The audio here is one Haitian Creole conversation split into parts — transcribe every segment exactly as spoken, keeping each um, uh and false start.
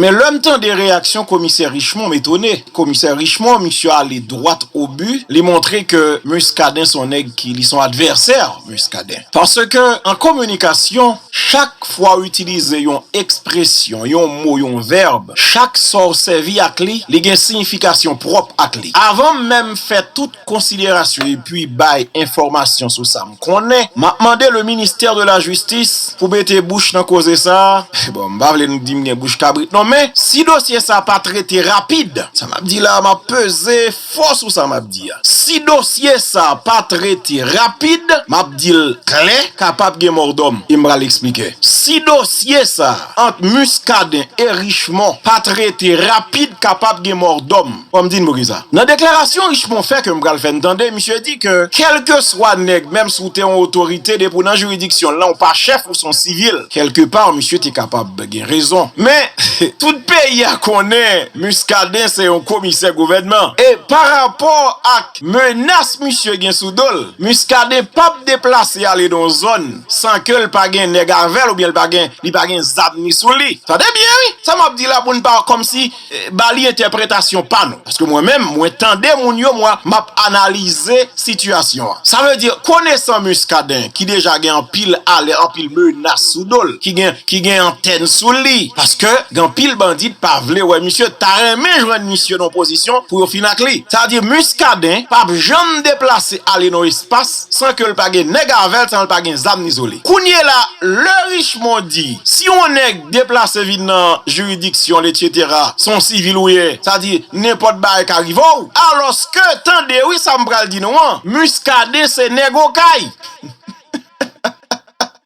Men lè m tande reyaksyon komisè Richemond, m etone. Komisè Richemond, misye ale dwat o bi, li montre ke Muscadin se yon nèg ki, li se yon advèsè Muscadin. Paske an kominikasyon, chak fwa w itilize yon ekspresyon, yon mo, yon vèb, chak sa w sèvi ak li, li gen siyifikasyon pwòp ak li. Avan m menm fè tout konsiderasyon epi bay enfòmasyon sou sa m konnen, m ap mande le ministère de la justice pou mete bouch nan koze sa a. Bon, m pa vle nou di m gen bouch kabrit non, men si dosye sa a pa trete rapid, sa m ap di la, m ap peze fò sou sa m ap di a. Si dosye sa a pa trete rapid, m ap di l klè, kapab gen mòdòm. E m pral eksplike. Si dosye sa a ant Muscadin e Richemond pa trete rapid, kapab gen mòdòm. Fò m di n poukisa. Nan deklarasyon Richemond fè ke m pral fè n tande, misye di ke kèlkeswa nèg, menm si w te yon otorite, depi w nan jiridiksyon l lan, ou pa chèf, ou se yon sivil. Kèlkepa, misye te kapab gen rezon. Men, tout peyi a konnen Muscadin se yon komisè gouvènman. E pa rapò ak menas misye gen sou do l, Muscadin p ap deplase ale nan yon zòn san ke l pa gen nèg avè l oubyen l pa gen, li pa gen zam ni sou li. Tande byen, wi. Sa m ap di la pou n pa kòmsi, eh, ba li entèpretasyon pa nou. Paske mwen menm, mwen tande moun yo, mwen, m ap analize sitiyasyon an. Sa vle di, konesan Muscadin, ki deja gen anpil alè, anpil menas sou do l, ki gen, ki gen antèn sou li, paske gen anpil bandi pa vle wè misye, ta renmen jwenn misye nan pozisyon pou yo fin ak li. Sa vle di, Muscadin p ap janm deplase ale nan espas san ke l pa gen nèg avè l, san l pa gen zam ni sou li. Kounye la, lè Richemond di, si yon nèg deplase vin nan jiridiksyon l, etsetera, se yon sivil ou ye, sa di nenpòt bagay ka rive w. Alòske, tande wi sa m pral di nou an, Muscadin se nèg Okay.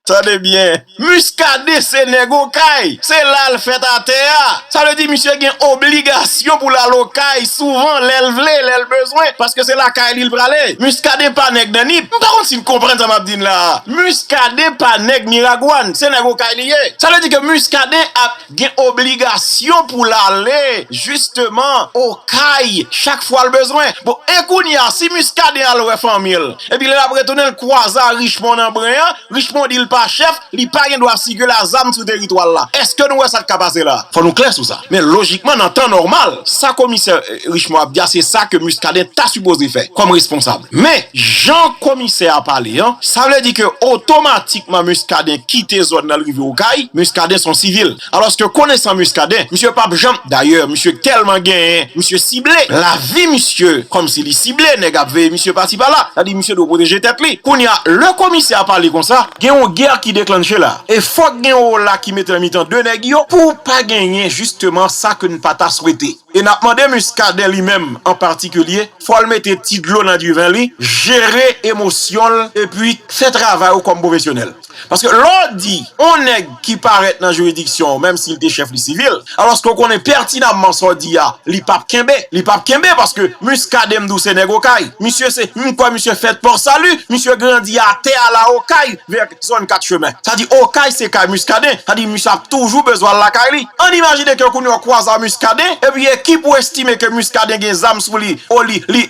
Tande byen. Muscadin se nèg Okay. Se la l fèt atè a. Sa vle di misye gen obligasyon pou l al Okay souvan, lè l vle, lè l bezwen, paske se lakay li l prale. Muscadin pa nèg nan Nip. M pa konn si n konprann sa m ap di n la a. Muscadin pa nèg Miragwàn. Se nèg Okay li ye. Sa vle di ke Muscadin ap gen obligasyon pou l ale, jisteman, Okay, chak fwa l bezwen. Bon, e kounye a, si Muscadin al wè fanmi l, epi lè l ap retounen, l kwaze a Richemond nan Bren an, Richemond di l pa chèf, li pa gen dwa sikile a zam sou teritwa l la. Èske nou wè sa k ka pase la? Fò nou klè sou sa. Men lojikman, nan tan nòmal, sa komisè, eh, Richemond ap di a, se sa ke Muscadin ta sipoze fè kòm responsab. Men, jan komisè a pale an, sa vle di ke otomatikman Muscadin kite zòn nan, l rive Okay, Muscadin se yon sivil. Alòske konesan Muscadin, misye p ap janm, dayè, misye tèlman genyen, misye sible. Lavi misye, kòmsi li sible, nèg ap veye misye pati pala. Sa di misye dwe pwoteje tèt li. Kounye a, lè komisè a pale konsa, gen yon gè ki deklanche la. E fòk gen yon ola ki mete nan mitan de nèg yo pou pa genyen jisteman sa ke n pa ta swete. E n ap mande Muscadin li menm an patikilye, fò l mete ti dlo nan diven li, jere emosyon l, epi fè travay ou kòm pwofesyonèl. Paske lè w di, yon nèg ki parèt nan jiridiksyon w, menm si l te chèf li sivil, alòske w konnen pètinamman sa w di a, li p ap kenbe. Li p ap kenbe paske Muscadin m di w se nèg Okay. Misye se, m kwè misye fèt Pòsali, misye grandi atè a la Okay, vè zòn Kat Chemen. Sa di Okay se kay Muscadin, sa di misye ap toujou bezwen al lakay li. Ann imajine ke kounye a w kwaze a Muscadin, epi ekip ou estime ke Muscadin gen zam sou li, o li, li,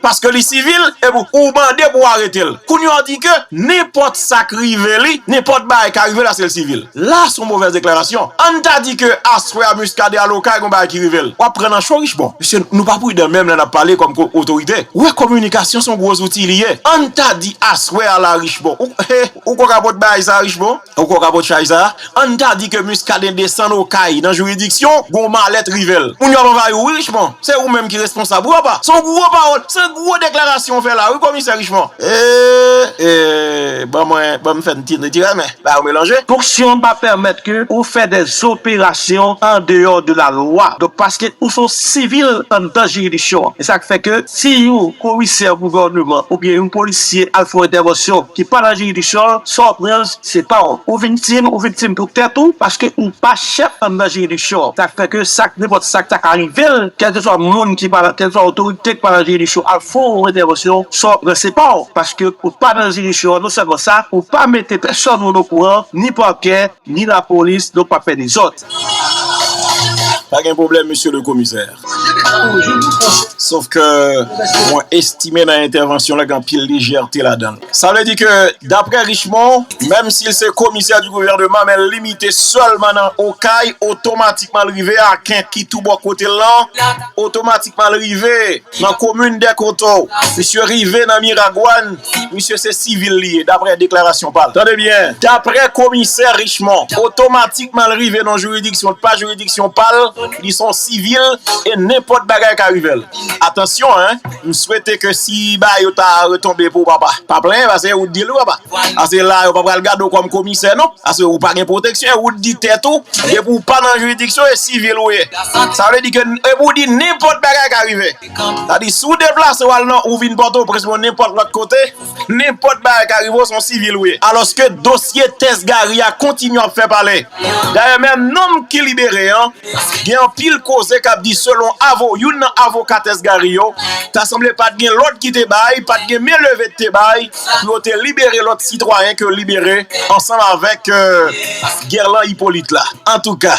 paske li sivil, epi ou mande pou arete l. Kounye a w di ke nenpòt sa k rive li, nenpòt bagay ka rive l, paske l sivil. La, se yon movèz deklarasyon. Ann ta di ke aswè a Muscadin al Okay, gon bagay ki rive l. W ap pran nan cho, Richemond. Mesye, nou pa pridan menm lè n ap pale kòm ko-, otorite. Wè, kominikasyon se yon gwo zouti li ye. Ann ta di aswè a la, Richemond. Ou, he, ou kwè w ka pot bagay sa, Richemond? Ou kwè w ka pot chay sa? Ann ta di ke Muscadin desann Okay nan jiridiksyon, gon malèt rive l. Moun yo ap anvayi w, wi, Richemond. Se ou menm ki responsab, wi, papa. Se yon gwo pawòl, se yon gwo deklarasyon w fè la, wi, komisè Richemond. E, e, ban mwen, ban m fè n ti, ti renmen. Ba yo melanje. Fonksyon pa pèmèt ke ou fè dè zoperasyon an deyò de la lwa. Donk, paske ou se yon sivil anndan jiridiksyon an. E sa k fè ke si yon komisè gouvènman oubyen yon polisye al fè yon entèvansyon ki pa nan jiridiksyon an, sa w pran, se pa w. Ou viktim, ou viktim pou tèt ou, paske ou pa chèf anndan jiridiksyon an. Sa k fè ke sa, nenpòt sa k ta ka rive l, kèlkeswa moun ki pa nan, kèlkeswa otorite ki pa nan jiridiksyon al fè yon entèvansyon, sa w pran, se pa w. Paske ou pa nan jiridiksyon an, non sèlman sa, ou pa mete pèsonn moun okouran, ni pakè, ni lapolis, donk pa fè dezòd. Pa gen pwoblèm, mesye le komisè. Sof ke mwen estime nan entèvansyon la gen anpil lejète ladan l. Sa vle di ke, daprè Richemond, menm si l se komisè di gouvènman, men l limite sèlman nan Okay, otomatikman l rive Aken ki tou bò kote l lan, otomatikman l rive nan komin Dèkoto, misye rive nan Miragwàn, misye se sivil li ye, daprè deklarasyon pa l. Tande byen, daprè komisè Richemond, otomatikman l rive nan jiridiksyon, pa jiridiksyon pa l, li se yon sivil, e nenpòt bagay ka rive l. Atansyon, en, m swete ke si bagay yo ta retonbe pou papa, pa plenyen, paske ou di l wi papa. Paske la, yo pa pral gade w kòm komisè, non. Paske ou pa gen pwoteksyon, e ou di tèt ou, depi w pa nan jiridiksyon, e sivil ou ye. Sa vle di ke, epi w di nenpòt bagay ka rive. Sa di, si w deplase w al nan, ou vin Pòtoprens, ou nenpòt lòt kote, nenpòt bagay ka rive w, se yon sivil ou ye. Alòske dosye Tès Gary a kontinye ap fè pale. Dayè, menm nonm ki libere an, gen anpil koze k ap di selon avo-, youn nan avoka Tès Gary yo, ta sanble pa t gen lòd ki te bay, pa t gen men leve ki te bay, pou yo te libere lòt sitwayen ke yo libere ansanm avèk, euh, Guerlan Hyppolite la. Antouka,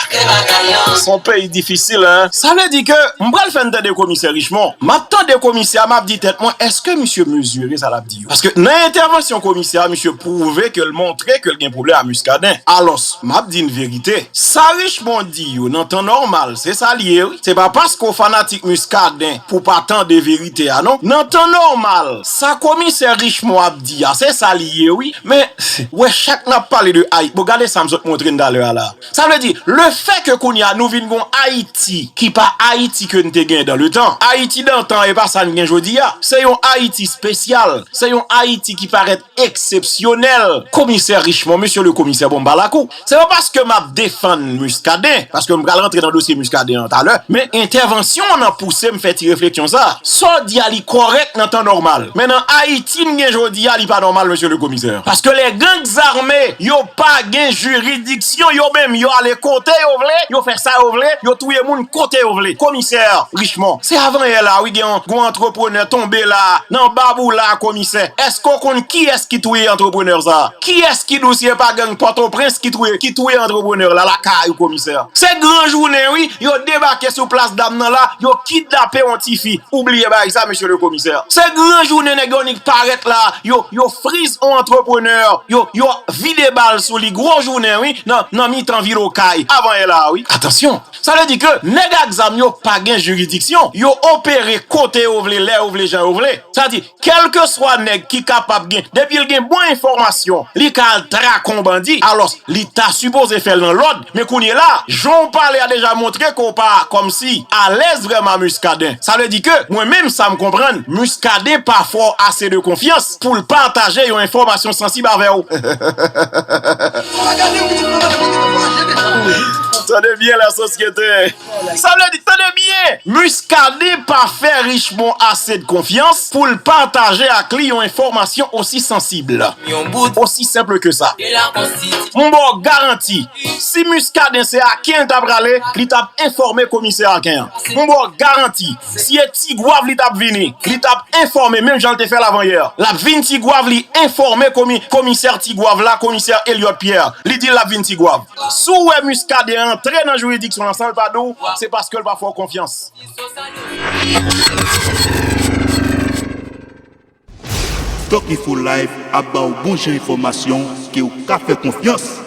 se yon peyi difisil, en. Sa vle di ke m pral fè n tande komisè Richemond. M ap tande komisè a, m ap di tèt mwen, èske misye mezire sa l ap di yo? Paske nan entèvansyon komisè a, misye pwouve ke l montre ke l gen pwoblèm a Muscadin. Alòs, m ap di n verite. Sa Richemond di yo nan tan nòmal, se sa l ye, wi. Se pa paske w fanatik Muscadin pou w pa tande verite a, non. Nan tan nòmal, sa komisè Richemond ap di a, se sa l ye, wi. Men, wè chak n ap pale de Ayiti. Bon, gade sa m sot montre n talè a la. Sa vle di, lefètke kounye a nou vin gon Ayiti ki pa Ayiti ke n te gen dan le tan. Ayiti dantan e pa sa n gen jodi a. Se yon Ayiti espesyal. Se yon Ayiti ki parèt eksepsyonèl. Komisè Richemond, mesye le komisè, bon, m pa lakou. Se pa paske m ap defann Muscadin, paske m pral rantre nan dosye Muscadin an talè, men entèvansyon w nan pouse m fè ti refleksyon sa. Sa w di a li kòrèk nan tan nòmal. Men nan Ayiti n gen jodi a, li pa nòmal, mesye le komisè. Paske les gangs armés, yo pa gen jiridiksyon, yo menm, yo ale kote yo vle, yo fè sa yo vle, yo touye moun kote yo vle. Komisè Richemond, se avanyè la, wi, gen yon, yon antreprenè tonbe la, nan Babou la, komisè. Èske w konn kiyès ki touye antreprenè sa? Kiyès ki di w si e pa gang Pòtoprens ki touye, ki touye antreprenè la, lakay ou, komisè? Se gran jounen, wi, yo debake sou plas dam nan la, yo kidnape yon tifi. Ou bliye bagay sa, mesye le komisè. Se gran jounen nèg yo annik parèt la, yo, yo friz yon antreprenè, yo, yo vide bal sou li, gwo jounen, wi, nan, nan mitan vil Okay, avanyè la, wi. Atansyon, sa vle di ke nèg ak zam yo pa gen jiridiksyon, yo opere kote yo vle, lè yo vle, jan yo vle. Sa di, kèlkeswa nèg ki kapab gen, depi l gen bon enfòmasyon, li ka al trake yon bandi, alòs, li ta sipoze fè l nan lòd, men kounye la, jan w pale a deja montre ke w pa kòmsi alèz vrèman a Muscadin. Sa vle di ke, mwen menm sa m konprann, Muscadin pa fè w ase de konfyans pou l pataje yon enfòmasyon sansib avè w. Tande byen, lasosyete. Sa vle di, tande byen, Muscadin pa fè Richemond ase de konfyans pou l pataje ak li yon enfòmasyon osi sansib. Osi senp ke sa. M ba w garanti, si Muscadin se Aken l ta prale, li t ap enfòme komisè Aken an. M ba w garanti, si e Tigwav li t ap vini, li t ap enfòme, menm jan l te fè l avanyè. L ap vin Tigwav, li enfòme komi-, komisè Tigwav la, komisè Elliot Pierre. Li di l ap vin Tigwav. Si w wè Muscadin antre nan jiridiksyon lan san l pa di w, se paske l pa fè w konfyans. Doc Info Live ap ba w bon jan enfòmasyon ke w ka fè konfyans.